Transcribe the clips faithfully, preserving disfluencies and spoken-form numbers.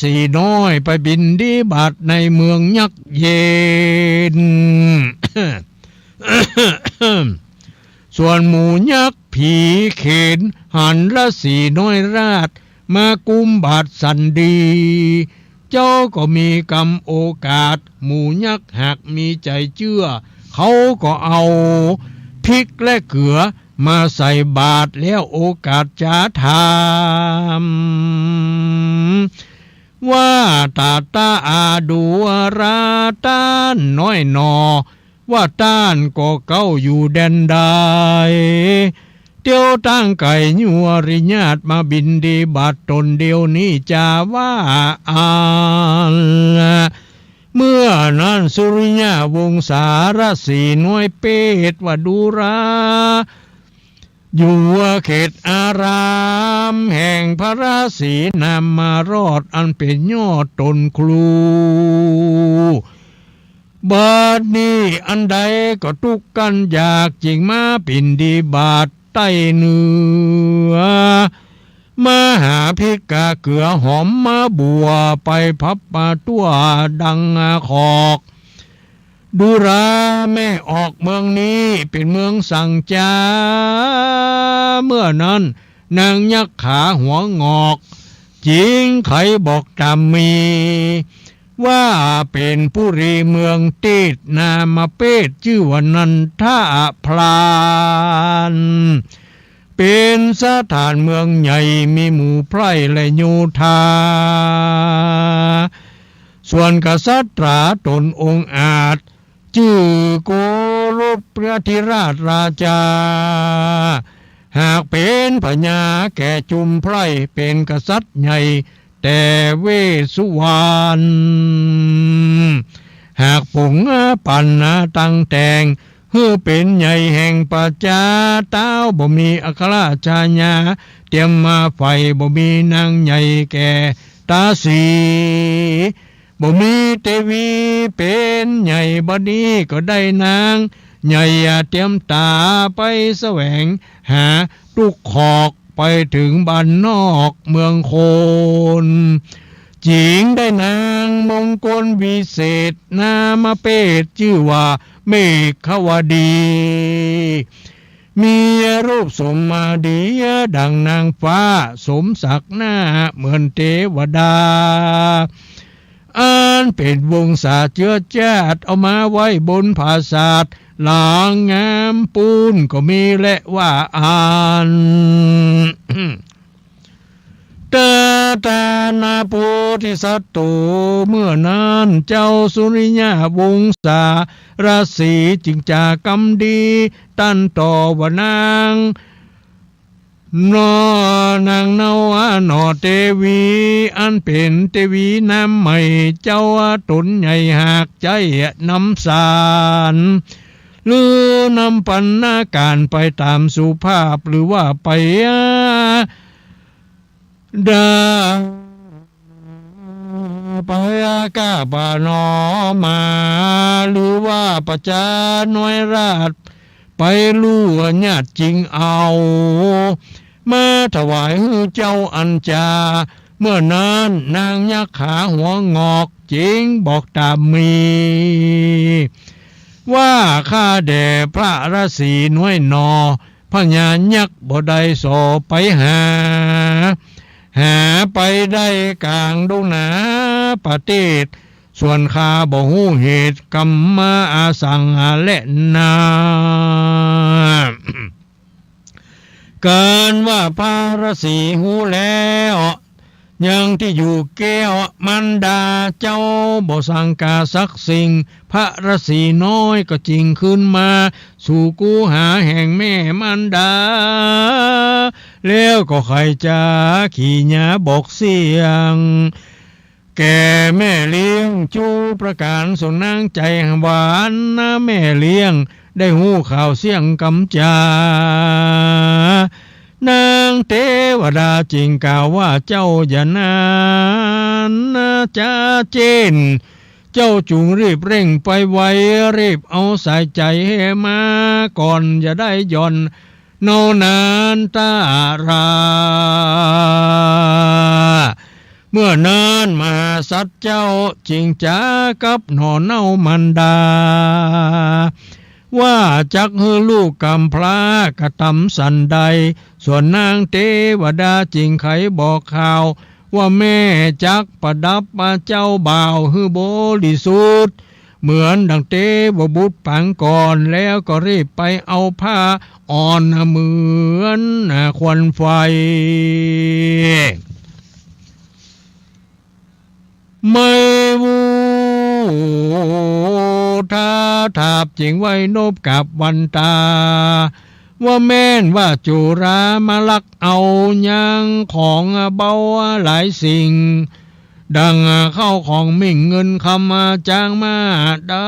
สีห์น้อยไปบิณฑบาตในเมืองยักษ์เย็น ส่วนหมู่ยักษ์ผีเขนหันฤๅษีน้อยราชมากุมบาตรสันดี เจ้าก็มีกำโอกาส หมู่ยักษ์หากมีใจ๋เจื้อ เขาก็เอาพริกและเกลือมาใส่บาตรแล้ว โอกาสจะถามว่า ตาตาอาดูราต้านน้อยหนอ ว่าต้านก็เก๊าอยู่แดนใด เตียวตั้งไก๋อยู่อริยาตมาบิณฑบาตตนเดี๋ยวนี้จาว่าอั้น เมื่อนั้นสุริยะวงศาฤๅษีน้อยเปรตว่าดูรา อยู่เขตอารามแห่งพระฤๅษีนามารอดอันเป๋นยอดต๋นครู บัดนี้อันใดก็ตุ๊กข์กั้นอยาก จึงมาบิณฑบาตใต้เหนือ มาหาพริกกาเกลือหอมมาบั่วไปพับมาตั้วดังขอก ดูราแม่ออกเมืองนี้เป๋นเมืองสังจา เมื่อนั้นนางยักขาหัวหงอก จึงไขบอกต๋ามมี ว่าเป๋นปุรีเมืองเตส นามเปรตจื้อว่านันทพราน เป๋นสถานเมืองใหญ่ มีหมู่ไพร่และโยธา ส่วนกษัตราต๋นองอาจ จื้อโกรธพระธิราชราจา หากเป๋นพญาแก่จุมไพร่ เป๋นกษัตริย์ใหญ่แต่เวสสุวรรณ หากปงปันนาตั้งแต่ง หื้อเป๋นใหญ่แห่งประจา เต๊าบ่มีอัครราชชายา เตียมมาใฝ่ บ่มีนางใหญ่แก่ต๋าสี บ่มีเตวีเป๋นใหญ่ บัดนี้ก็ได้นางใหญ่เตียมต๋าไปแสวงหาตุ๊กขอกไปเถิงบ้านนอกเมืองคน จึงได้นางมงคลวิเศษ นามเปรตจื้อว่าเมขวดี มีรูปสมมาดีดังนางฟ้า สมศักดิ์หน้าเหมือนเตวดา อันเป๋นวงศาเจื้อจาติ เอามาไว้บนผาสาทหลังงามปูนก็มีแลว่าอั้น ตาตานาโพธิสัตโต เมื่อนั้นเจ้าสุริยะวงศาฤๅษีจึงจากำดีตันต่อว่านาง นอ นางเนาหนอเตวี อันเป๋นเตวีนามใหม่ เจ้าต๋นใหญ่หากใจ๊นำสาร หรือนำปันนาก๋านไปต๋ามสุภาพ หรือว่าไป ดา ไปกาบหนอมา หรือว่าประจาน้อยราช ไปลู่ญาติจึงเอา มาถวายหื้อเจ้าอันจา เมื่อนั้นนางยักขาหัวหงอกจึงบอกต๋ามมี ว่าข้าแด่พระฤๅษีน้อยหนอ พญายักษ์บ่ได้ส่อไปหา หาไปได้ก๋างดงนาประเทศ ส่วนข้าบ่ฮู้เหตุกำมาอาสังหาแลนา ก๋านว่าพระฤๅษีฮู้แล้ว ยังตี้อยู่แก้ว มารดาเจ้าบ่สั่งก๋าสักสิ่ง พระฤๅษีน้อยก็จึงคืนมาสู่คูหาแห่งแม่มารดา แล้วก็ใค่จะขี่หยาบอกเสียง แก่แม่เลี้ยงจูประก๋าน ส่วนนางใจ๋หวานนะแม่เลี้ยง ได้ฮู้ข่าวเสี้ยงกำจา นางเตวดาจึงกล่าวว่า เจ้าอย่านั้นนะจ๊ะเจ้น เจ้าจุ่งรีบเร่งไปไว รีบเอาสายใจ๋แห่มาก่อน อย่าได้หย่อนเนานันทรา เมื่อนั้นมหาสัตว์เจ้าจึงจ๋ากับหน่อเน้ามารดา ว่าจักหื้อลูกกำพร้ากระตำสันใด ส่วนนางเตวดาจึงไขบอกข่าว ว่าแม่จักประดับเจ้าบ่าวหื้อบริสุทธิ์ เหมือนดังเตวบุตรปางก่อน แล้วก็รีบไปเอาผ้าอ่อนเหมือนควันไฟ ไมวุฒาทาบจึงไหว้นบกราบวันตา ว่าแม่นว่าจุรามาลักเอายังของเบาหลายสิ่ง ดังเข้าของมิ่งเงินคำจางมาดา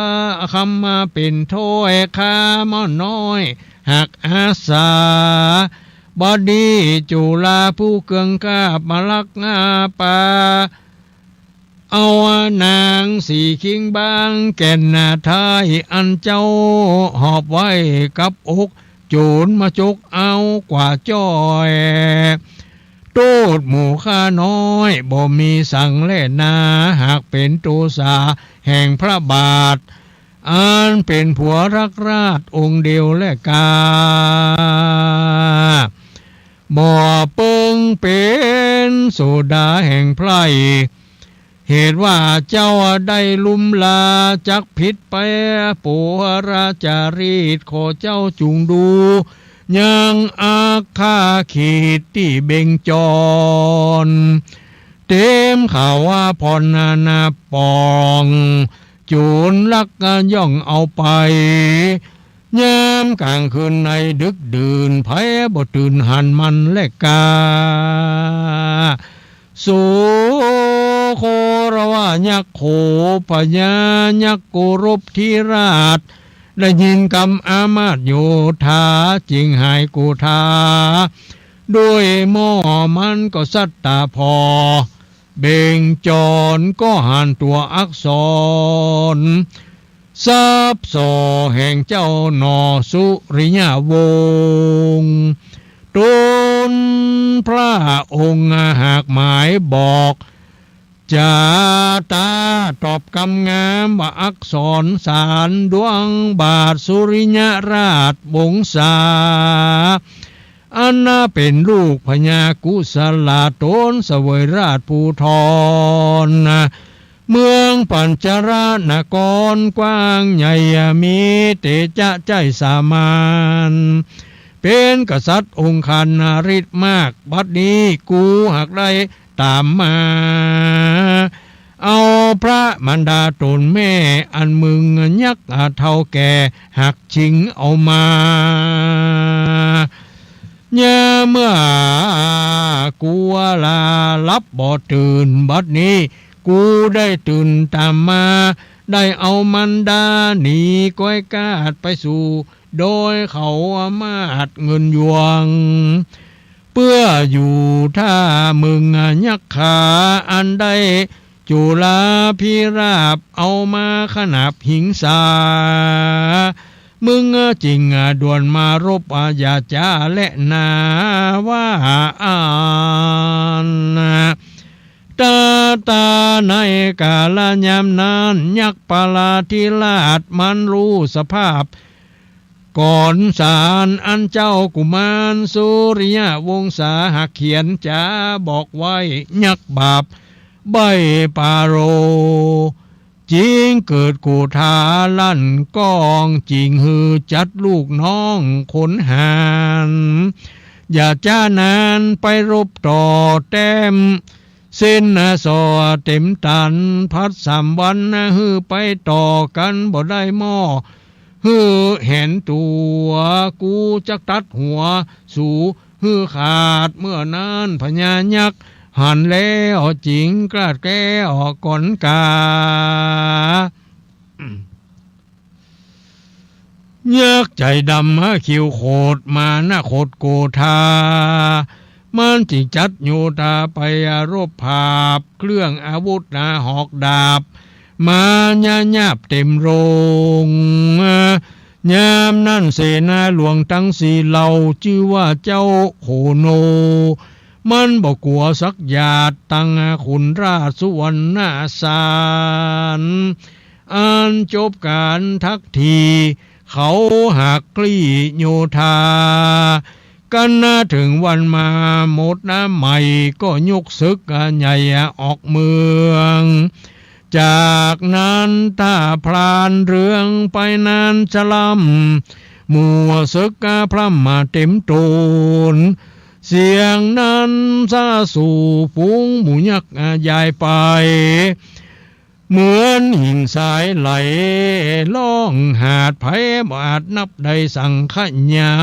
คำมาเป๋นถ้อยคำน้อยหักอาสา บัดนี้จุราผู้เกื้องกล้ามาลักปา เอานางสีคิงบางแก่นนาท้าย อันเจ้าหอบไว้กับอก โจ๋รมาจกเอากว่าจ้อย โต้ษหมู่ข้าน้อยบ่มีสังแลนา หากเป๋นโตษาแห่งพระบาท อันเป๋นผัวรักราชองค์เดียวแลกา บ่เปิงเป๋นโสดาแห่งไพร่ เหตุว่าเจ้าได้ลุ่มลา จักผิดไปปุราจารีต ขอเจ้าจุ่งดู ยังอัคคาขีดตี้เบญจร เต๋มข่าวว่าผ่อนนานาป่อง โจ๋รลักย่องเอาไป ยามก๋างคืนในดึกดื่น ใผบ่ตื่นหันมันแลกา สุโครวายักโข พญายักษ์โกรบธิราช ได้ยินกำอามาตย์โยธา จึงหายโกธา ด้วยหม้อมันก็สัตตาพอ เบญจรก็หันตั๋วอักษร ทรัพย์ส่อแห่งเจ้าหน่อสุริยวงศ์ ตนพระองค์หากหมายบอก จาตาตอบกำงามว่าอักษรสารดวงบาทสุริยราชวงศา อันนาเป๋นลูกพญากุสลา ตนเสวยราชภูธร เมืองปัญจรนครกว้างใหญ่ มีเตจะใจ้สามาน เป๋นกษัตริย์องค์คานาริกมาก บัดนี้กูหากได้ต๋ามมา เอาพระมารดาต๋นแม่ อันมึงยักษ์เฒ่าแก่หากชิงเอามา ยามเมื่อกูหลับบ่ตื่น บัดนี้กูได้ตื่นต๋ามมา ได้เอามารดาหนีก้อยกาดไปสู่ดอยเขามาดเงินยวง เปื้ออยู่ถ้ามึงยักขา อันได้จุลาภิราพเอามาขนาบหิงสา มึงจึงด่วนมารบอย่าจ๊าแลนาว่าอั้น ตาตาในกาลยามนั้น ยักษ์ปาลาธิราชมันฮู้สภาพ กรสารอันเจ้ากุมารสุริยวงศาหากเขียนจ๋าบอกไว้ ยักษ์บาปใบ้ปาโล จึงเกิดโกธาลั่นก้อง จึงหื้อจัดลูกน้องขนหาร อย่าจ๊านานไปรบต่อแต้ม เส้นสอเต๋มตัน พัดสามวันหื้อไปต่อกั๋นบ่ได้หม้อ หื้อหันตั๋ว กูจักตัดหัวสูหื้อขาด เมื่อนั้นพญายักษ์หันแล้วจึงกราดแก้วก่อนกา ยักษ์ใจ๋ดำเขี้ยวโขด มานคตโกธา มันจึงจัดโยธาไปรบผาบ เครื่องอาวุธหนาหอกดาบ มายาบเต๋มโรง ยามนั้นเสนาหลวงตังสี่เหล่า จื้อว่าเจ้าโขโน มันบ่กั๋วสักหยาด ตังขุนราชสุวรรณสาร อันจบก๋านทักที เขาหักคลี่โยธา กันเถิงวันมาหมดใหม่ ก็ยกศึกใหญ่ออกเมือง จากนั้นถ้าพลานเรืองไปนานจะล้ำ หมู่ศึกพร่ำมาเต็มโตน เสียงนั้นสะสู่ฝูงหมู่ยักษ์ยายไป เหมือนหิ่งสายไหลล่องหาด ไผบ่อาจนับได้สังขยา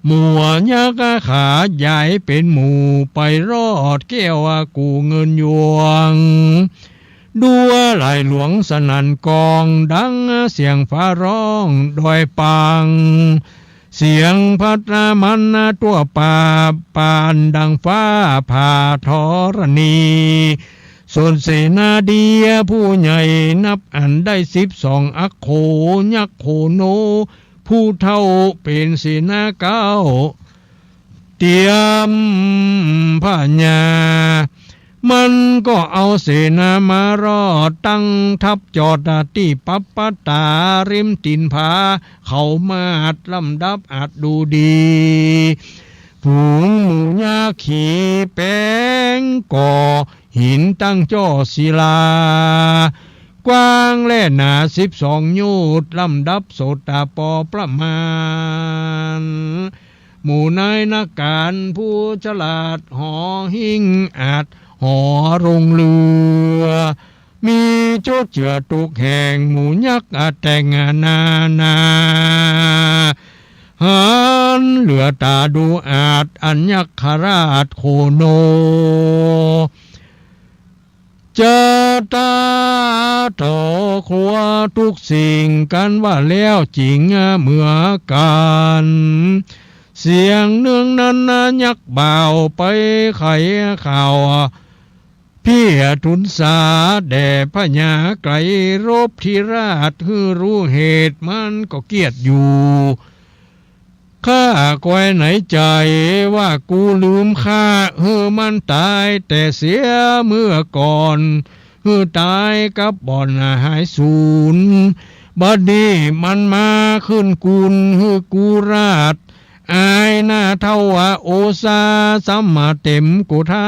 หมู่ยักษ์ขายายเป๋นหมู่ ไปรอดแก้วกู้เงินยวง ดัวไหล่หลวงสนั่นกอง ดังเสียงฟ้าร้องดอยปาง เสียงพัดมันตั้วป่า ปานดังฟ้าผ่าธรณี ส่วนเสนาดีผู้ใหญ่นับอันได้สิบสองอัคโข ยักษ์โขโน ผู้เฒ่าเป๋นเสนาเก๊า เตรียมพญา มันก็เอาเสนามารอด ตั้งทัพจอดตี้ปับปะตา ริมตี๋นผาเขามาด ลำดับอาจดูดี ฝูงหมู่ยักษ์ขี่แป๋งก่อ หินตั้งจ้อศิลา กว้างและหนาสิบสองโยชน์ ลำดับโสดาปอประมาณ หมู่นายนักก๋านผู้ฉลาด หอหิ้งอาจหอโรงเรือง มีจุดเจื้อกู้แห่ง หมู่ยักษ์อาจแต่งนานา หันเหลือต๋าดูอาจ อันยักษ์ขราชโขโน จะตาต่อครัวกู้สิ่ง กั๋นว่าแล้วจริงเหมือกั๋น เสียงเนืองนั้นยักษ์บ่าวไปไขข่าว เพียรทูลสาแด่พญาไกรรบธิราช หื้อฮู้เหตุมันก็เคียดอยู่ ข้าคอยในใจ๋ว่ากูลืมฆ่า หื้อมันต๋ายแต่เสียเมื่อก่อน หื้อต๋ายกับบ่อนหายสูญ บัดนี้มันมาคืนกูล หื้อกูราช อายหน้าเฒ่าว่าโอซา ซ้ำมาเต็มโกธา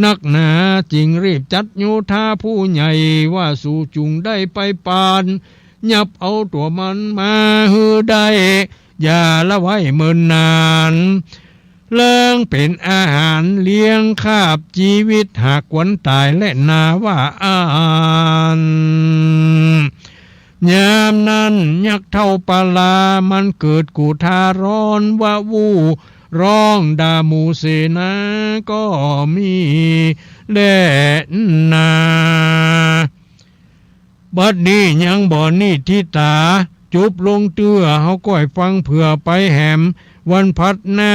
นักหนา จึงรีบจัดโยธาผู้ใหญ่ ว่าสูจุ่งได้ไปปาน ยับเอาตั๋วมันมาหื้อได้ อย่าละไว้เมินนาน เลิงเป๋นอาหารเลี้ยงคาบจีวิต หากวันต๋ายและนาว่าอั้น ยามนั้นยักษ์เฒ่าปาลา มันเกิดโกธาร้อนวาวุ่น ร้องด่าหมู่เสนาก็มีแลนา บัดนี้ยังบ่นิทธิตา จุบลงเตื้อ เฮาก้อยฟังเผื่อไปแหม วันพัดหน้า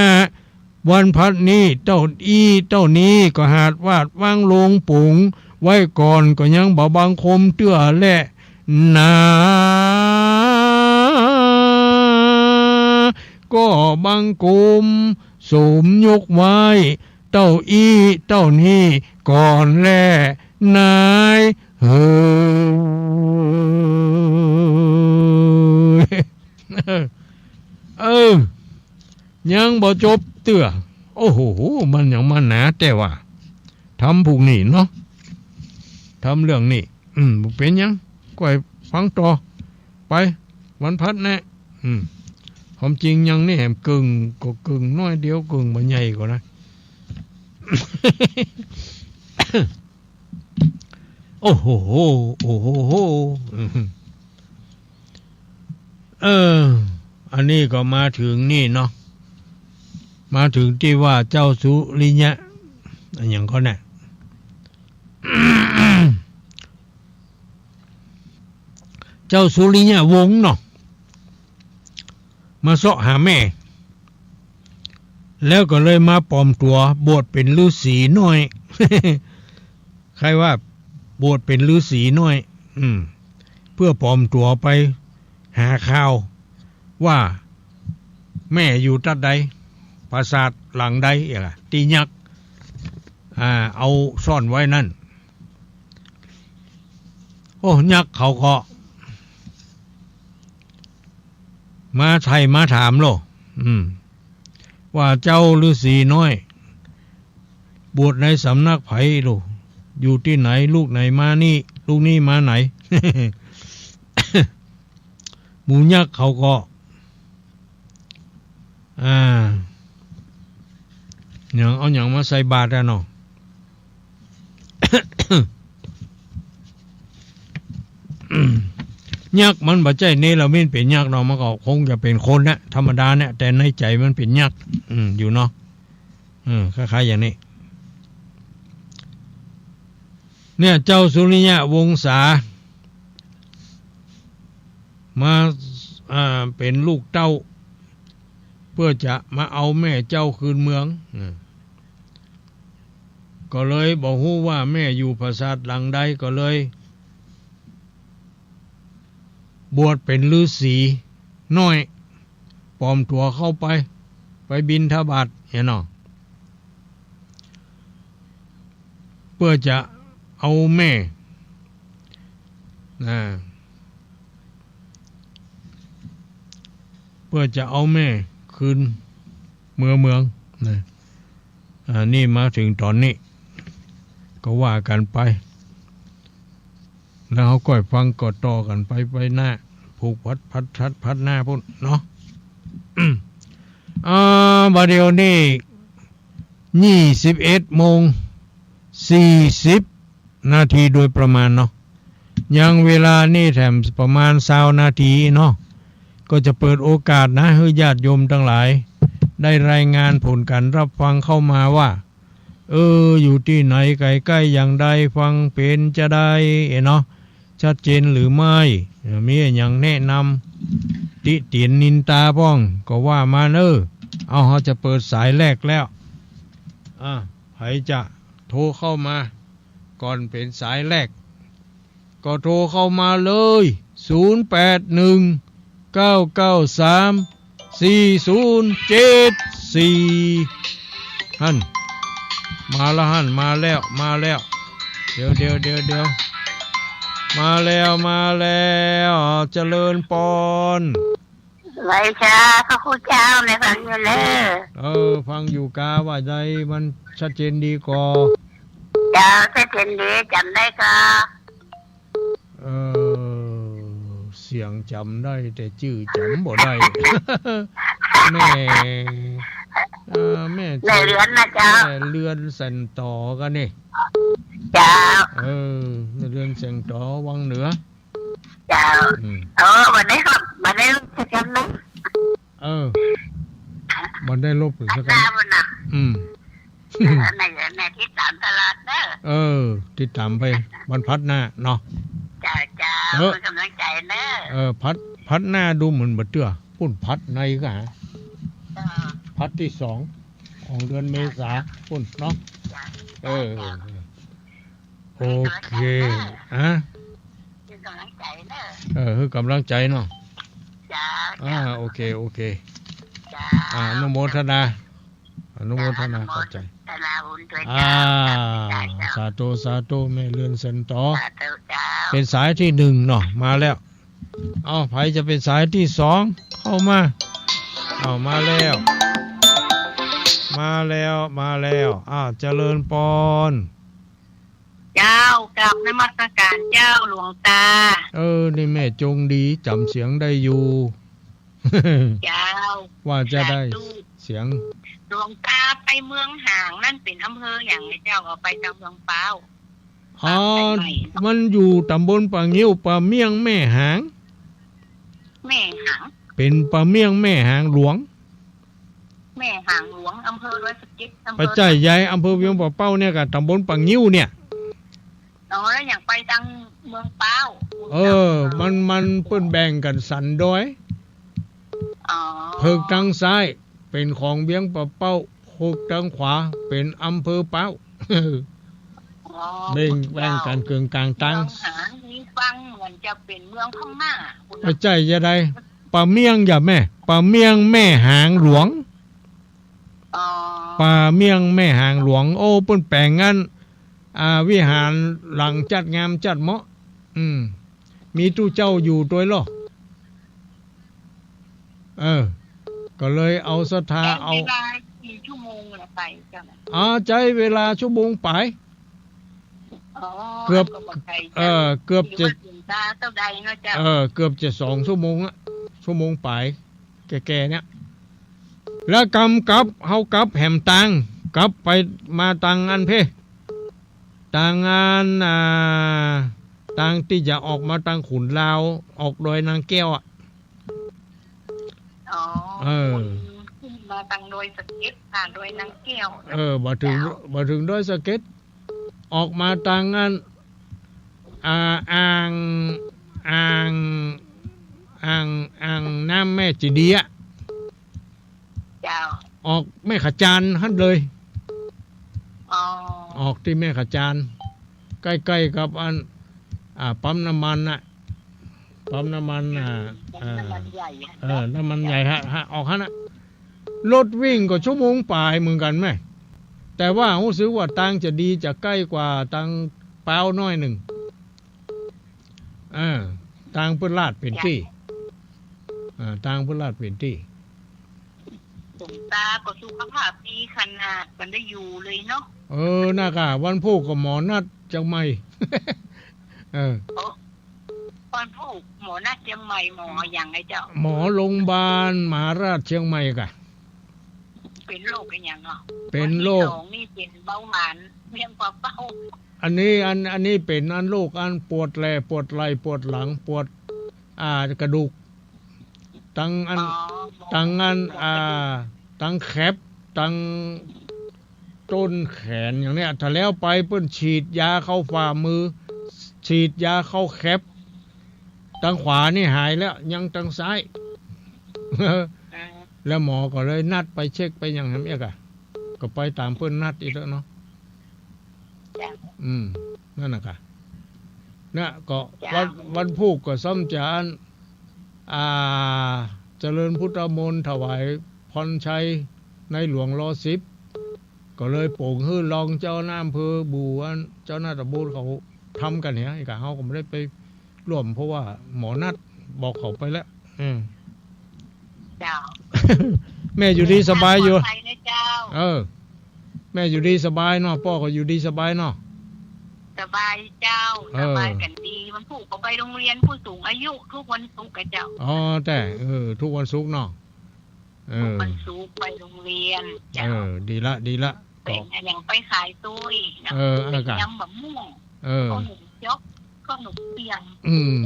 วันพัดนี้เต้าอี้เต้านี้ก็หาดวาดวางลงปงไว้ก่อน ก็ยังบ่บังคมเตื้อแลนา ก็บังคมสมยกไหว้เต้าอี้เต้านี้ก่อนแลนาย เฮ้ย เออ ยังบ่จบเตื้อ โอ้โห มันยังมาหนาแต่ว่า ธรรมผูกนี้เนาะ ธรรมเรื่องนี้ อืม บ่เป๋นหยัง ก้อยฟังต่อไป วันพัดแน่ อืม ความจริงยังนี่แหมเกิ่ง ก็เกิ่งน้อยเดียว เกิ่งบ่ใหญ่กว่านะ โอ้โห โอ้โห อืม เออ อันนี้ก็มาถึงนี่เนาะ มาถึงตี้ว่าเจ้าสุริยะ อะหยังก่อเนี่ย เจ้าสุริยวงศ์เนาะ มาเซาะหาแม่ แล้วก็เลยมาปลอมตั๋วบวชเป๋นฤๅษีน้อย ใครว่าบวชเป๋นฤๅษีน้อย อืม เพื่อปลอมตั๋วไปหาข่าวว่าแม่อยู่ตั๊ดใด ไป ปราสาทหลังใดอะ ตี้ยักษ์ อ่า เอาซ่อนไว้นั้น โอ้ ยักษ์เขาก็ มาไถ่มาถามโล อืม ว่าเจ้าฤๅษีน้อย บวชในสำนักใผโล อยู่ตี้ไหน ลูกไหนมานี่ ลูกนี้มาไหน หมู่ยักษ์เขาก็ อ่า หยัง เอาหยังมาใส่บาตรอะเนาะ ยักษ์มันบ่ใจ้เนรมิตเป๋นยักษ์เนาะ มันก็คงจะเป๋นคนนะ ธรรมดาเนี่ย แต่ในใจ๋มันเป๋นยักษ์ อืม อยู่เนาะ เออ คล้ายๆ อย่างนี้ เนี่ย เจ้าสุริยะวงศา มา อ่า เป๋นลูกเต้า เปื้อจะมาเอาแม่เจ้าคืนเมือง อืม ก็เลยบ่ฮู้ว่าแม่อยู่ปราสาทหลังใด ก็เลย บวชเป๋นฤๅษีน้อย ปลอมตั๋วเข้าไป ไปบิณฑบาต หั้นเนาะ เปื้อจะเอาแม่ นะ เปื้อจะเอาแม่คืนเมือเมือง นะ อ่า นี่มาเถิงต๋อนนี้ ก็ว่ากั๋นไป แล้วเฮาก้อยฟังก็ต่อกั๋นไป ไปหน้า ผูกพัด พัด พัด พัดหน้าปู้นเนาะ อ่า บ่าเดี่ยวนี้ ยี่สิบเอ็ดโมงสี่สิบนาทีโดยประมาณเนาะ ยังเวลานี้แถมประมาณซาวนาทีเนาะ ก็จะเปิดโอกาสนะ หื้อญาติโยมตังหลาย ได้รายงานผลก๋านรับฟังเข้ามาว่า เออ อยู่ตี้ไหน ใก้ๆ อย่างใด ฟังเป๋นจาใด เนาะ ชัดเจนหรือไม่ มีอะหยังแนะนำ ติเตียนนินตาป้อง ก็ว่ามาเน่อ เอา เฮาจะเปิดสายแรกแล้ว อ่า ใผจะโทรเข้ามา ก่อนเป๋นสายแรก ก็โทรเข้ามาเลย ศูนย์แปดหนึ่ง เก้าเก้าสาม สี่ศูนย์เจ็ดสี่ หั้น มาแล้วหั้น มาแล้ว มาแล้ว เดี๋ยว เดี๋ยว เดี๋ยว เดี๋ยว มาแล้ว มาแล้ว เจริญปอน ไหว้เจ้า พระครูเจ้า แม่ฟังอยู่เน่อ เออ ฟังอยู่กา ว่าใด มันชัดเจนดีก่อ เจ้า ชัดเจนดี จ๋ำได้ก่อ เออ เสียงจ๋ำได้ แต่จื้อจ๋ำบ่ได้ แม่ เออ แม่ แม่เรือนนะเจ้า แม่เรือนแสนต๋อกั๋นนี่ เจ้า เออ แม่เรือนแสนต๋อ วังเหนือ เจ้า อืม โอ้ บ่ได้ลบ บ่ได้ลบสักกำนะ เออ บ่ได้ลบสักกำ ตามมันนะ อืม เออ แม่ แม่ติดต๋ามตลอดเน่อ เออ ติดต๋ามไป วันพัดหน้าเนาะ เจ้า เจ้า เออ เปิ้นก๋ำลังใจ๋เน่อ เออ พัด พัดหน้าดูเหมือนบ่เตื้อ ปู้นพัดในก็หา เออ พัดตี้สอง ของเดือนเมษา ปู้นเนาะ เจ้า เออ เจ้า โอเค หื้อกำลังใจ๋เน่อ อะ หื้อกำลังใจ๋เน่อ เออ หื้อกำลังใจ๋เนาะ เจ้า อ่า เจ้า โอเค โอเค เจ้า อ่า อนุโมทนา อนุโมทนา เจ้า ขอบใจ๋ อนุโมทนาบุญตวย อ่า เจ้า เจ้า สาธุ สาธุ แม่เรือนแสนต๋อ สาธุ เจ้า เป๋นสายตี้หนึ่งเนาะ มาแล้ว เอา ใผจะเป๋นสายตี้สอง เข้ามา เอา มาแล้ว มาแล้ว มาแล้ว อ้าว เจริญปอน เจ้า กราบนมัสการเจ้าหลวงตา เออ นี่แม่จงดี จ๋ำเสียงได้อยู่ เจ้า ว่าจะได้ สาธุ เสียง หลวงตาไปเมืองหางนั่นเป๋นอำเภอหยังเจ้า เอาไปตางเมืองป๊าว อ๋อ ปากใต้ใหม่ มันอยู่ต๋ำบลป่างิ้ว ป่าเมี่ยงแม่หาง แม่หาง เป๋นป่าเมี่ยงแม่หางหลวง แม่หางหลวง อำเภอดอยสะเก็ด อำเภอ บ่ใจ้ ยาย อำเภอเวียงป่าเป้าเนี่ย กับต๋ำบลป่างิ้วเนี่ย อ๋อ แล้วอย่างไปตางเมืองป๊าว เออ มัน มันเปิ้นแบ่งกั๋นสันดอย อ๋อ เผิกตางซ้ายเป๋นของเวียงป่าเป้า เผิกตางขวาเป๋นอำเภอป๊าว อ๋อ แบ่ง แบ่งกั๋นเกิ่งก๋างตาง เมืองหางนี่ฟังเหมือนจะเป๋นเมืองพม่า บ่ใจ้จะใด ป่าเมี่ยงอย่าแม่ ป่าเมี่ยงแม่หางหลวง ป่าเมี่ยงแม่หางหลวง โอ้ เปิ้นแป๋งอัน อ่า วิหารหลังจัดงามจัดเหมาะ อืม มีตุ๊เจ้าอยู่ตวยลอ เออ ก็เลยเอาศรัทธา ใจ๊ เอา เวลากี่ชั่วโมงละไปเจ้าน่ะ อ๋อ ใจ๊เวลาชั่วโมงป๋าย อ๋อ เกือบ อันก็บ่ไก๋เจ้า เออ เกือบจะ ถือว่าเสียเวลาเต้าใดเนาะเจ้า เออ เกือบจะสองชั่วโมงอะ ชั่วโมงป๋าย แก่ๆ เนี่ย แล้วกำกลับ เฮากลับแหมตาง กลับไปมาตางอันเพ ตางอัน อ่า ตางตี้จะออกมาตางขุนลาว ออกดอยนางแก้วอะ อ๋อ เออ ขึ้น ขึ้นมาตางดอยสะเก็ด ผ่านดอยนางแก้ว เออ บ่เถิง เจ้า บ่เถิงดอยสะเก็ด ออกมาตางอัน อ่า อ่าง อ่าง อ่าง อ่างน้ำแม่เจดีย์อะ เจ้า ออกแม่ขะจานหั้นเลย อ๋อ ออกตี้แม่ขะจาน ใก้ๆ กับอัน อ่า ปั๊มน้ำมันน่ะ ปั๊มน้ำมัน อ่า ปั๊มน้ำมัน อ่า ใหญ่อะ เออ เนาะ น้ำมันใหญ่ฮะ ฮะ ออกหั้นน่ะ รถวิ่งก็ชั่วโมงป๋ายเหมือนกั๋นแหม แต่ว่าฮู้สึกว่าตางเจดีย์จะใก้กว่าตางป๊าวน้อยนึ่ง เออ ตางเปิ้นลาดเป๋นตี้ เจ้า เออ ตางเปิ้นลาดเป๋นตี้ หลวงตาก็สุขภาพดีขนาด บ่ได้อยู่เลยเนาะ เออ น่ะก่ะ วันพูกก็หมอนัดเจียงใหม่ เออ โอ้ วันพูกหมอนัดเจียงใหม่ หมอหยังไงเจ้า หมอโรงพยาบาลมหาราชเชียงใหม่ก่ะ เป๋นโรคอะหยังเนาะ เป๋นโรค วันตี้สองนี่เป๋นเบาหวาน เวียนหัวเบ้า อันนี้ อัน อันนี้เป๋นอันโรคอันปวดแหล่ ปวดไหล่ ปวดหลัง ปวด อ่า กระดูก ตังอัน อ๋อ ตังอัน หมอ อ่า ตังแข็บ ตังต้นแขนอย่างเนี้ย ถ้าแล้วไปเปิ้นฉีดยาเข้าฝ่ามือ ฉีดยาเข้าแข็บ ตังขวานี่หายแล้ว ยังตังซ้าย อ่า แล้วหมอก็เลยนัดไปเช็คไปอย่างนั้นเอียกอะ ก็ไปต๋ามเปิ้นนัดอีกแล้วเนาะ จ้ะ อืม นั่นน่ะก่ะ เนี่ย ก็ จ้ะ วัน วันพูกก็ซ้ำจะอัน อ่า เจริญพุทธมนต์ถวายพรชัยในหลวง รอสิบ ก็เลยโป๋งหื้อรองเจ้าหน้าอำเภอบู่อัน เจ้าหน้าตำบลเขาทำกั๋นเนี่ย ไอ้ก่ะ เฮาก็บ่ได้ไปร่วม เพราะว่าหมอนัดบอกเขาไปแล้ว อืม เจ้า แม่อยู่ดีสบายอยู่ ปลอดภัยนะเจ้า เออ แม่อยู่ดีสบายเนาะ ป้อก็อยู่ดีสบายเนาะ สบายเจ้า เออ สบายกั๋นดี วันพูกก็ไปโฮงเฮียนผู้สูงอายุกู้วันสุกร์อะเจ้า อ๋อ แต่ เออ กู้วันสุกร์เนาะ เออ กู้วันสุกร์ไปโฮงเฮียนเจ้า เออ ดีละ ดีละ เป๋นอะหยังไปขายตวยเนาะ เออ เป๋น อ่ะก่ะ ยำบะม่วง เออ ข้าวหนมจ๊อก ข้าวหนมเปียง อืม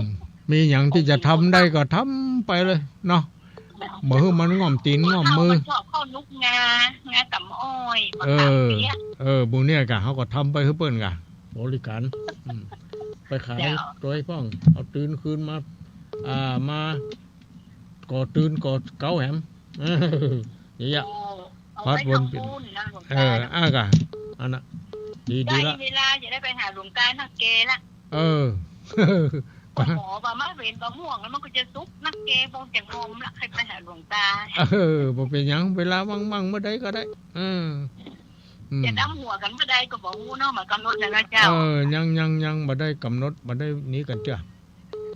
มีหยังตี้จะทำได้ก็ทำไปเลยเนาะ บ่หื้อมันง่อมตี๋นง่อมมือ ข้าวหนมจ๊อก ข้าวหนมงา งาก๋ำอ้อย เออ มะขามเปี๊ยะ เออ หมู่เนี่ยก่ะ เฮาก็ทำไปหื้อเปิ้นก่ะ บริการ อืม ไปขาย เจ้า ตวยพ่อง เอาตื่นคืนมา อ่า มา ก่อตื่นก่อเก๊าแหม เออ อย่างเงี้ย โอ้ เอาไว้ พัดวนเปลี่ยน ทำบุญนะหลวงตา เออ อ่ะก่ะ อันน่ะ ดี ดีละ ใกล้เวลาจะได้ไปหาหลวงตานักแกละ เออ หมอว่ามาเป๋นมะม่วงแล้วมันก็จะสุกนักแก บ่จะงอมละ ใค่อยไปหาหลวงตา เออ บ่เป๋นหยัง เวลาว่างๆ เมื่อใดก็ได้ เออ อืม จะดำหัวกั๋นเมื่อใดก็บ่ฮู้เนาะ บ่กำหนดแล้วนะเจ้า เออ ยัง ยัง ยังบ่ได้กำหนด บ่ได้นี้กั๋นเตื้อ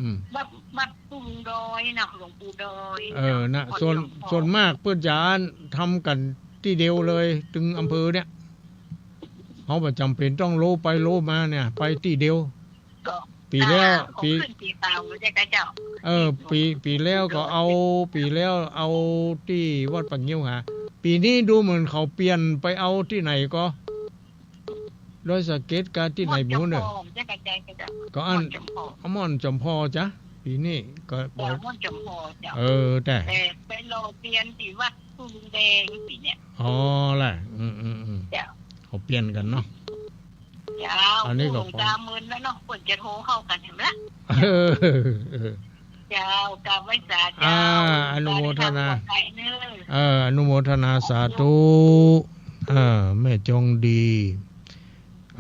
อืม วัด วัดปู่ดอยนะ หลวงปู่ดอย เออ นะ พ่อ ส่วน หลวงพ่อ ส่วนมากเปิ้นจะอันทำกั๋นตี้เดียวเลย ตึงอำเภอเนี่ย เฮาบ่จ๋ำเป๋นต้องโลไปโลมาเนี่ย ไปตี้เดียว ก็ ปี๋แล้ว อ่า ปี๋ ของขึ้นปี๋เป๋า ใจ้ก่ะเจ้า เออ ปี๋ ปี๋แล้วก็เอา ปี๋แล้วเอาตี้วัดป่างิ้วหา ปี๋นี้ดูเหมือนเขาเปลี่ยนไปเอาตี้ไหนก็ ดอยสะเก็ดกับตี้ไหนบ่ฮู้เน่อ ม่อนจ๋ำปอง ใจ้ก่ะ ใจ้ก่ะเจ้า ก็อัน ม่อนจ๋ำปอง ม่อนจ๋ำปองจ้ะ ปี๋นี้ก็ เจ้า ม่อนจ๋ำปองเจ้า เออ แต่ แต่ไปรอเปลี่ยนตี้วัดทุ่งแดงปี๋เนี่ย อ๋อแหละ อืม อืม อืม เจ้า เขาเปลี่ยนกั๋นเนาะ เจ้า อันนี้ก็ หลวงตาเมินแล้วเนาะ เปิ้นจะโทรเข้ากั๋นแหมละ เออ เออ เจ้า กราบไหว้สาเจ้า อ่า อนุโมทนา หลวงตาได้ทำบุญไปเน่อ เออ อนุโมทนาสาธุ เออ แม่จงดี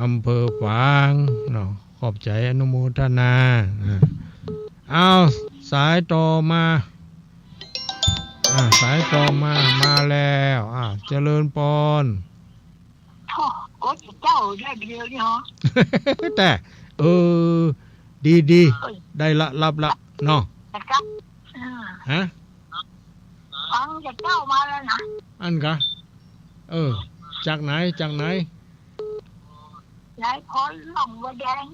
อำเภอฝางเนาะ ขอบใจ๋อนุโมทนา อ่า เอา สายต่อมา อ่า สายต่อมา มาแล้ว อ่า เจริญปอน โอ้ กดเจ้าได้เดียวนี่หรอ แต่ เออ ดี ดี เอ้ย ได้ละ รับละ เนาะ นะครับ อ่า ฮะ ฟังจากเจ้ามาแล้วนะ อั้นกะ เออ จากไหน จากไหน ยายพรล่องวัวแดง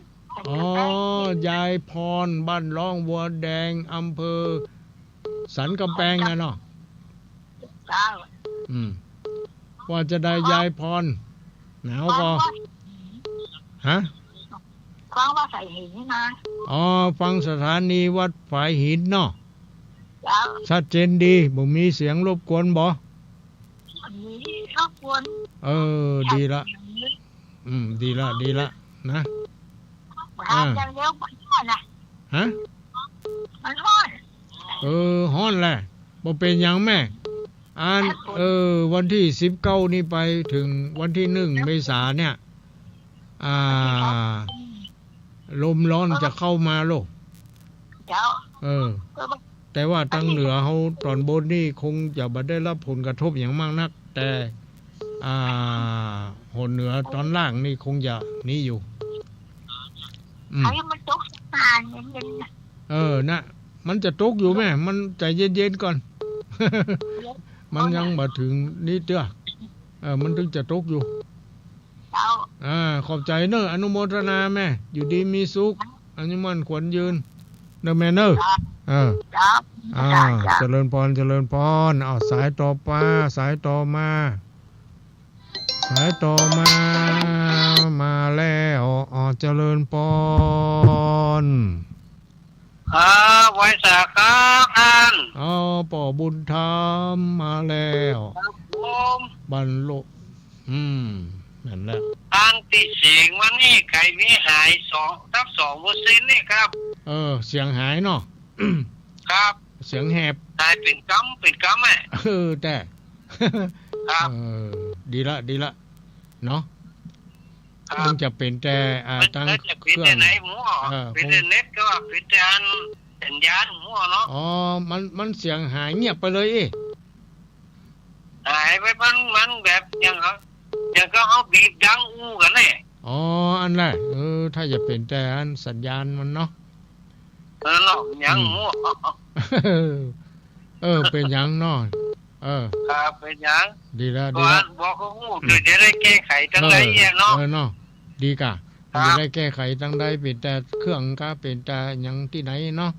อ๋อ ยายพร บ้านล่องวัวแดง อำเภอสันกำแปงนะเนาะ เจ้า อืม ว่าจะได้ยายพร หนาวก็ ฟังว่า ฮะ ฟังว่าสายหินนี่นะ อ๋อ ฟังสถานีวัดฝายหินเนาะ เจ้า ชัดเจนดี บ่มีเสียงรบกวนบ่ มีรบกวน เออ ดีละ อืม ดีละ ดีละ นะ ถามอย่างเดียว มันฮ้อนนะ ฮะ มันฮ้อน เออ ฮ้อนแหละ บ่เป็นหยังแม่ อัน เออ วันที่สิบเก้านี่ไปเถิงวันที่หนึ่งเมษาเนี่ย อ่า ลมร้อนจะเข้ามาโลก เจ้า เออ แต่ว่าตางเหนือเฮาต๋อนบนนี่คงจะบ่ได้รับผลกระทบหยังมากนัก แต่ อ่า หนเหนือต๋อนล่างนี่คงจะนี้อยู่ อืม ให้มันตกสะพานเย็นๆ น่ะ เออ นะ มันจะตกอยู่แม่ มันใจ๋เย็นๆ ก่อน มันยังบ่เถิงนี้เตื้อ เออ มันเถิงจะตกอยู่ เจ้า อ่า ขอบใจ๋เน่อ อนุโมทนาแม่ อยู่ดีมีสุข อายุมั่นขวัญยืน เน่อแม่เน่อ เจ้า เออ เจ้า อ่า เจ้า เจริญปอน เจริญปอน อ้าว สายต่อมา สายต่อมา สายต่อมา มาแล้ว อ้าว เจริญปอน ครับ ไหว้สาครับต้าน อ้าว ป้อบุญธรรมมาแล้ว ครับผม บ้านโล อืม นั่นแหละ ตางตี้เสียงวันนี้ใค่มีหายสอง สักสองเปอร์เซ็นต์นี่ครับ เออ เสียงหายเนาะ ครับ เสียงแหบ หายเป๋นกำ เป๋นกำอะ เออ แต่ ครับ เออ ดีละ ดีละ เนาะ ครับ คงจะเป๋นแต่ อ่า มัน ตาง น่าจะเป๋น เครื่อง แต่ไหนหมู่ เออ เป๋น คง แต่เน็ตก็ว่าเป๋นแต่อันสัญญาณหมู่เนาะ อ๋อ มัน มันเสียงหายเงียบไปเลยอี้ หายไป มัน มันแบบอย่าง อย่างก็เฮาบีบดังอู้กั๋นแหละ อ๋อ อั้นแหละ เออ ถ้าจะเป๋นแต่อันสัญญาณมันเนาะ เออเนาะ หยัง อืม หมู่ เออ เป๋นหยังเนาะ เออ ครับ เป๋นหยัง ดีละ ก็ ดีละ บอกเขาฮู้ อืม เดี๋ยวจะได้แก้ไขตางใด เออ เนี่ยเนาะ เออ เนาะ ดีก่ะ ครับ จะได้แก้ไขตางใด เป๋นแต่เครื่องก่า เป๋นแต่หยังตี้ไหนเนาะ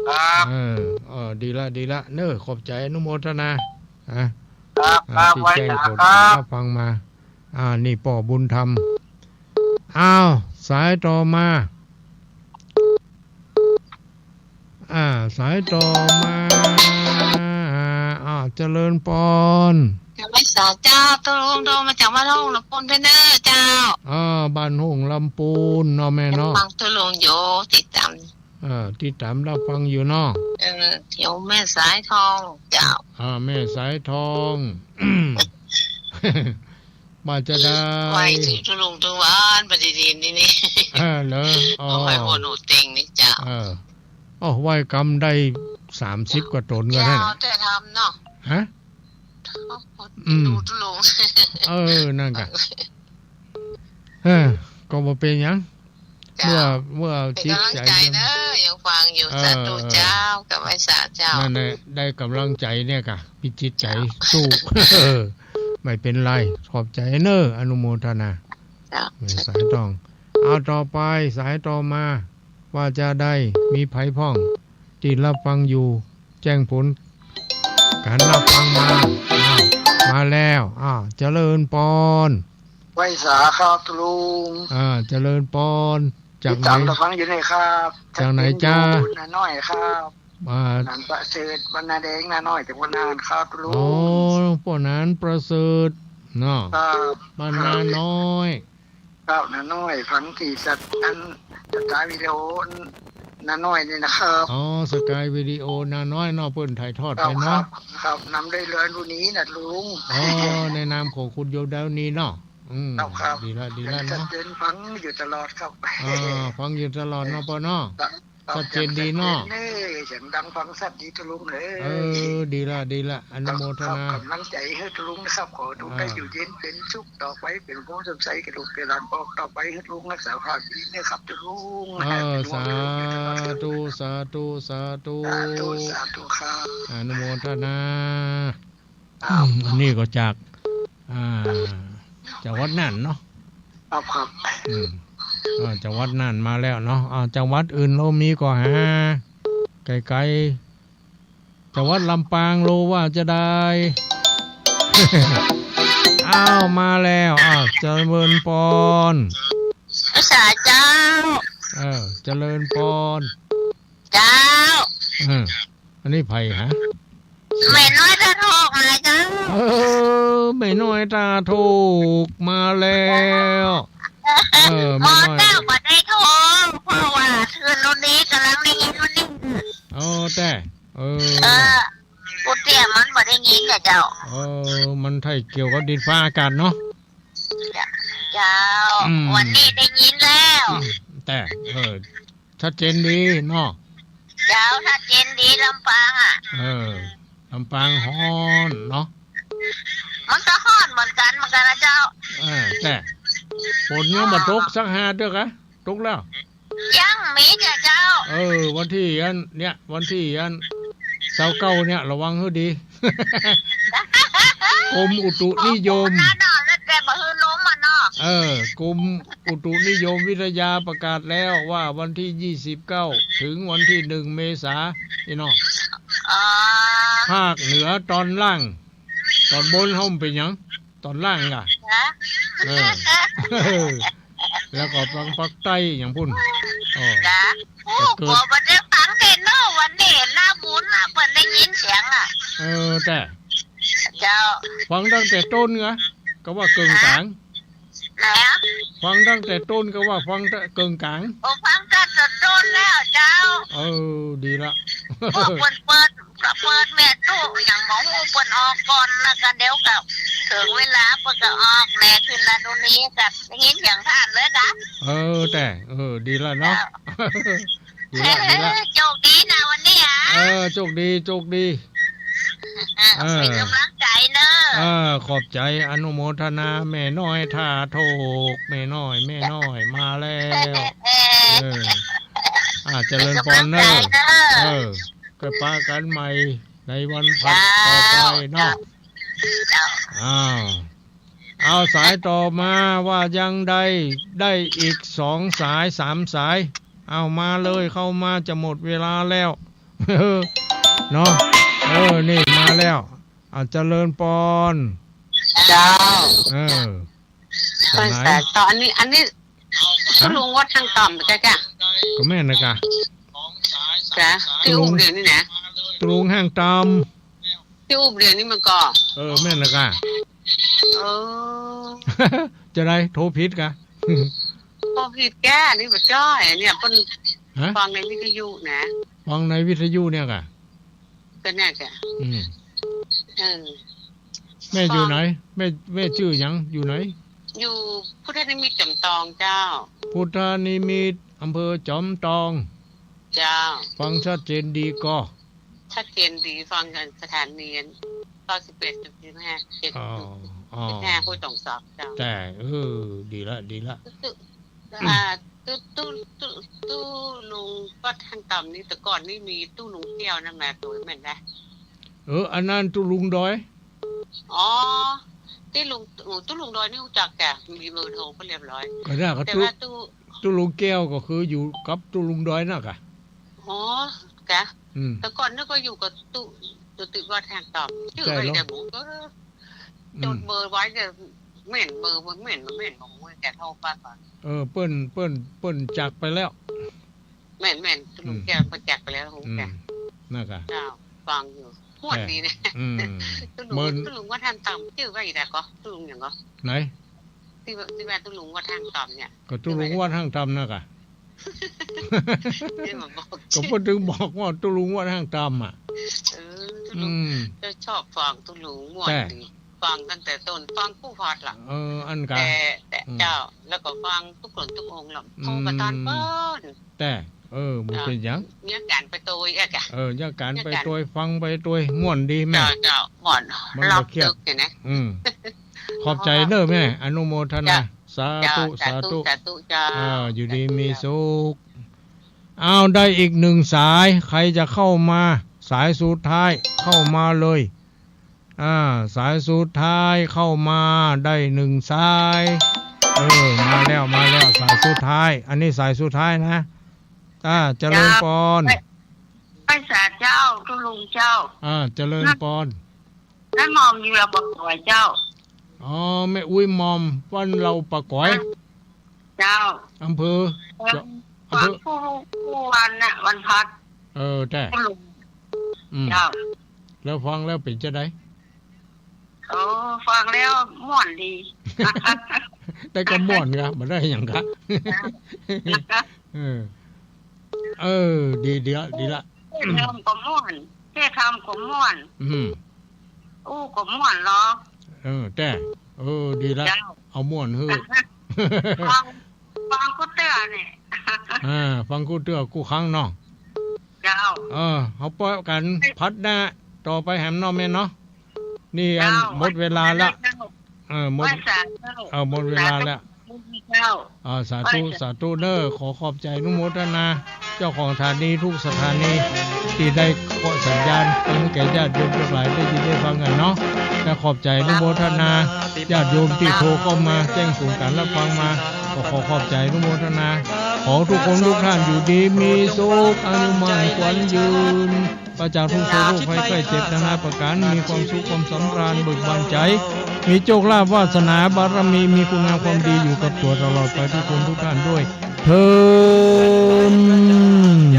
ครับ เออ เออ ดีละ ดีละ เน่อ ขอบใจ๋ อนุโมทนา อ่ะ ครับ อ่า ครับ ตี้แจ้งผล ไหว้สาครับ รับฟังมา อ่า นี่ป้อบุญธรรม อ้าว สายต่อมา อ่า สายต่อมา อ่า เจริญปอน เจ้า ไหว้สาเจ้า ตุ๊ลุง โทรมาจากบ้านห้องลำปูนเน่อเจ้า อ่า บ้านห้องลำปูนเนาะแม่เนาะ ฟังตุ๊ลุงอยู่ ติดต๋าม เออ ติดต๋ามรับฟังอยู่เนาะ เออ เดี๋ยวแม่สายทองเจ้า อ่า แม่สายทอง บ่าจะได้ ไหว้ตุ๊ลุงตุ๊วัน บ่าดีๆ นี่นี่ เออ เหรอ อ๋อ เอาไว้หัวหนูเต็งนี่เจ้า เออ โอ้ ไหว้กำได้สามสิบกว่าต๋นกั๋นแท้ เจ้า แต่ทำเนาะ ฮะ อืม ดูตุ๊ลุง เออ นั่นก่ะ เออ ก็บ่เป๋นหยัง เจ้า เมื่อ เมื่อ เป๋น จิต ก๋ำลัง ใจ๋ ใจ๋เน่อ ยังฟังอยู่ เออ สาธุเจ้า เออ กับไหว้สาเจ้า นั่นแหละ ได้ก๋ำลังใจ๋เนี่ยก่ะ มีจิตใจ๋ เจ้า สู้ เออ บ่เป๋นไร ขอบใจ๋เน่อ อนุโมทนา เจ้า แม่สายทอง เอาต่อไป สายต่อมา ว่าจะได้มีใผพ่อง ตี้รับฟังอยู่ แจ้งผลก๋านรับฟังมา อ้าว มาแล้ว อ้าว เจริญปอน ไหว้สาครับตุ๊ลุง อ่า เจริญปอน จากไหน ติดต๋ามรับฟังอยู่นี่ครับ จากไหนจ๊ะ อยู่นาน้อยครับ อ่า หนานประเสริฐ บ้านนาแดง นาน้อย จังหวัดน่านครับตุ๊ลุง อ๋อ ป้อหนานประเสริฐเนาะ ครับ บ้านนาน้อย ครับ นาน้อย ฟังตี้สัตว์อัน สถานีวิทยุนาน้อยนี่นะครับ อ๋อ สกายวิดีโอนาน้อยเนาะ เปิ้นถ่ายทอดไปเนาะ ครับ ครับ ครับ นำโดย เรือนบุญนี นะลุง อ๋อ ในนามของคุณโยมดาวนีเนาะ อืม ครับ ครับ ดีละ ดีละเนาะ ชัดเจน ฟังอยู่ตลอดครับ อ่า ฟังอยู่ตลอดเนาะป้อเนาะ ครับ ชัดเจนดีเนาะ เสียงดังฟังชัดดีตุ๊ลุงเอ้ย เออ ดีละ ดีละ อนุโมทนา ขอกำลังใจ๋หื้อตุ๊ลุงนะครับ ขอตุ๊ลุง อ่า ได้อยู่เย็นเป๋นสุขต่อไป เป๋นผู้สมใสแก่ลูกแก่หลาน ออกต่อไปหื้อตุ๊ลุงรักษาภาพดีนะครับตุ๊ลุง เออ สาธุ สาธุ สาธุ สาธุ สาธุครับ อนุโมทนา ครับ อืม อันนี้ก็จาก อ่า จังหวัดน่านเนาะ ครับ ครับ อืม อ่า จังหวัดน่านมาแล้วเนาะ อ่า จังหวัดอื่นลาวมีก่อหา ไก๋ๆ จังหวัดลำปางลาวว่าจะได้ อ้าว มาแล้ว อ้าว เจริญปอน สาเจ้า เออ เจริญปอน เจ้า เออ อันนี้ใผฮะ แม่น้อยท่าโทกมาเจ้า เออ แม่น้อยท่าโทกมาแล้ว เออ แม่น้อย เจ้าบ่ได้โทร เพราะว่าคืนนี้กำลังได้ยินวันนี้ อ๋อ แต่ เออ เออ กูเตี้ยมันบ่ได้ยินน่ะเจ้า เออ มันใช่เกี่ยวกับดินฟ้าอากาศเนาะ เจ้า อืม วันนี้ได้ยินแล้ว อืม แต่ เออ ชัดเจนดีเนาะ เจ้า ชัดเจนดี ลำปางอะ เออ ลำปางฮ้อนเนาะ มันก็ฮ้อนเหมือนกั๋น เหมือนกั๋นนะเจ้า เออ แต่ฝนยังบ่ตกสักหาดเตื้อกะ ตกแล้ว ยังมีจ้ะเจ้า เออ วันตี้อัน เนี่ย วันตี้อัน ซาวเก้าเนี่ย ระวังหื้อดี กรมอุตุนิยม ตกฝนนะเนาะ แล้วแต่บ่หื้อลมอะเนาะ เออ กรมอุตุนิยมวิทยาประกาศแล้วว่าวันตี้ยี่สิบเก้า เถิงวันตี้หนึ่งเมษา นี่เนาะ อ๋อ ภาคเหนือตอนล่าง ตอนบนเฮามันเป๋นหยัง ตอนล่างกะ ฮะ เออ แล้วก็ฟังภาคใต้อย่างปู้น อ๋อ จ้ะ โอ้ แต่เกิด บ่ได้ฟังเต้นเนาะ วันนี้หน้าบุญน่ะ เปิ้นได้ยินเสียงอะ เออ แต่ เจ้า ฟังตั้งแต่ต้นกะ ก็ว่าเกิ่งก๋าง ไหนอะ ฟังตั้งแต่ต้นก็ว่าฟังแต่เกิ่งก๋าง โอ้ ฟังตั้งแต่ต้นแล้วเจ้า เออ ดีละ พวกเปิ้นเปิด ก็เปิดแม่นตู้ อย่างบ่ฮู้เปิ้นออกก่อน แล้วก็เดี๋ยวก็เถิงเวลาเปิ้นก็ออกแหน่ขึ้นละ ดูนี้ก็ได้ยินเสียงต้านเลยกะ เออ แต่ เออ ดีละเนาะ เจ้า ดีละ ดีละ โชคดีนะวันนี้อะ เออ โชคดี โชคดี เออ เป๋นก๋ำลังใจ๋เนาะ เออ ขอบใจ๋ อนุโมทนา แม่น้อยท่าโทก แม่น้อย แม่น้อยมาแล้ว เออ เออ อ่า เจริญปอนเนาะ เป๋นก๋ำลังใจ๋เนาะ เออ ก็ปะกั๋นใหม่ในวันพฤหัสต่อไปเนาะ เจ้า อ้าว เอาสายต่อมาว่ายังได้ ได้อีกสองสาย สามสาย เอามาเลย เข้ามาจะหมดเวลาแล้ว เนาะ เออ นี่มาแล้ว อ่ะ เจริญปอน เจ้า เออ เปิ้นสายต่อ อันนี้ อันนี้ ฮะ ตุ๊ลุงวัดห้างต่ำ เจ้า เจ้า ก็แม่นนะกะ เจ้า ตี้อู้เดียวนี่นะ ตุ๊ลุงห้างต่ำ ตี้อู้เดียวนี่มันก็ เออ แม่นนะกะ เออ จะได้โทรผิดกะ โทรผิดแก นี่บ่จ้อย เนี่ย เปิ้น ฮะ ฟังในวิทยุนะ ฟังในวิทยุเนี่ยกะ ก็เนี่ยกะ อืม เออ แม่อยู่ไหน แม่ แม่จื้อหยัง อยู่ไหน อยู่พุทธนิมิตรจอมตองเจ้า พุทธนิมิตร อำเภอจอมตอง เจ้า ฟังชัดเจนดีก่อ ชัดเจนดี ฟังจากสถานีเก้าสิบเอ็ดจุดห้า เจ็ด อ๋อ อ๋อ จุดห้า ห้วยตองสองเจ้า แต่ เออ ดีละ ดีละ ตุ๊ ตุ๊ อ่า ตุ๊ ตุ๊ ตุ๊ ตุ๊ลุงวัดห้างต่ำนี่ แต่ก่อนนี่มีตุ๊ลุงแก้วนั่นมา ตั๋วแม่นนะ เออ อันนั้นตุ๊ลุงดอย อ๋อ ตี้ลุง โอ้ ตุ๊ลุงดอยนี่ฮู้จักจ้ะ มีเบอร์โทรก็เรียบร้อย ก็ได้ ก็ แต่ ตุ๊ ว่าตุ๊ ตุ๊ลุงแก้วก็คืออยู่กับตุ๊ลุงดอยน่ะกะ อ๋อ กะ อืม แต่ก่อนนึกว่าอยู่กับตุ๊ ตุ๊ ตุ๊วัดห้างต่ำ จื้อ ใช่ อะไร เหรอ แต่บ่ เออ อืม จดเบอร์ไว้แต่แม่นเบอร์ บ่แม่น บ่แม่น บ่ฮู้ แกโทรไปก่อน เออ เปิ้น เปิ้น เปิ้นจากไปแล้ว แม่น แม่น ตุ๊ลุง อืม แก้วเปิ้นจากไปแล้ว ฮู้ อืม จ้ะ นั่นกะ เจ้า ฟังอยู่ ฮวดนี้นะ อืม ตุ๊ลุง เปิ้น ตุ๊ลุงวัดห้างต่ำ จื้อว่าอีกแล้วก็ ตุ๊ลุงหยังก็ ไหน ตี้ว่า ตี้ว่าตุ๊ลุงวัดห้างต่ำเนี่ย ก็ตุ๊ลุงวัดห้างต่ำนั่นกะ ตี้มาบอก ก็เปิ้นถึงบอกว่าตุ๊ลุงวัดห้างต่ำอะ เออ ตุ๊ลุง อืม เจ้าชอบฟังตุ๊ลุงม่วน แต่ ดี ฟังตั้งแต่ต้น ฟังกู้ฮอดล่ะ เออ อันกะ แต่ แต่ อืม เจ้า แล้วก็ฟังตุ๊กหนตุ๊กองค์ล่ะ อืม โทรมาตอนเปิ้น แต่ เออ บ่เป๋นหยัง เยียะก๋านไปตวยเอ๊ะกะ เออ เยียะก๋านไปตวย ฟังไปตวย ม่วนดีแม่ เจ้า เจ้า ม่วน มันบ่เคียด รอบดึกเนี่ยนะ อืม ขอบใจ๋เน้อแม่ อนุโมทนา เจ้า สาธุ เจ้า สาธุ สาธุ สาธุ เจ้า เออ อยู่ดีมีสุข อ้าว ได้อีกหนึ่งสาย ใครจะเข้ามา สายสุดท้าย เข้ามาเลย อ่า สายสุดท้ายเข้ามาได้หนึ่งสาย เออ มาแล้ว มาแล้ว สายสุดท้าย อันนี้สายสุดท้ายนะ อ่า เจริญปอน เจ้า ไป ไปสาเจ้า ตุ๊ลุงเจ้า อ่า เจริญปอน แม่หม่อมอยู่ละบ่าก๋อยเจ้า อ๋อ แม่อุ๊ยหม่อม บ้านละบ่าก๋อย เจ้า อำเภอ เอ่อ เจ้า อำเภอ วันพุธ วันน่ะ วันพัด เออ แต๊ ตุ๊ลุง อืม เจ้า แล้วฟังแล้วเป๋นจาใด โอ้ ฟังแล้วม่วนดี แต่ก็ม่วนกะ บ่ได้หยังกะ เออ เออ ดี ดีละ ดีละ เทศน์ธรรมก็ม่วน เทศน์ธรรมก็ม่วน อืม อู้ก็ม่วนลอ เออ แต๊ เออ ดีละ เจ้า เอาม่วนหื้อ ฟัง ฟังกู้เตื้อเนี่ย อ่า ฟังกู้เตื้อกู้ครั้งเนาะ เจ้า เออ เฮาปะกั๋นพัดหน้าต่อไปแหมเนาะแม่เนาะ นี่อัน เจ้า หมดเวลาละ เจ้า เออ หมด ไหว้สาเจ้า เออ หมดเวลาละ สาธุเจ้า อ่า สาธุ ไหว้สา สาธุเน้อ ขอขอบใจ๋อนุโมทนา เจ้าของสถานีทุกสถานี ตี้ได้เคาะสัญญาณ หื้อแก่ญาติโยมตังหลายได้ยินได้ฟังกั๋นเนาะ และขอบใจ๋อนุโมทนา ญาติโยมตี้โทรเข้ามาแจ้งผลก๋านรับฟังมา ก็ขอขอบใจ๋อนุโมทนา ขอทุกคนทุกท่านอยู่ดีมีสุข อายุมั่นขวัญยืน ปราศจากทุกข์โศกโรคภัยไข้เจ็บนานาประก๋าน มีความสุขความสำราญเบิกบานใจ๋ มีโชคลาภวาสนาบารมี มีคุณงามความดีอยู่กับตั๋วตลอดไปทุกคนทุกท่านด้วยเทอญ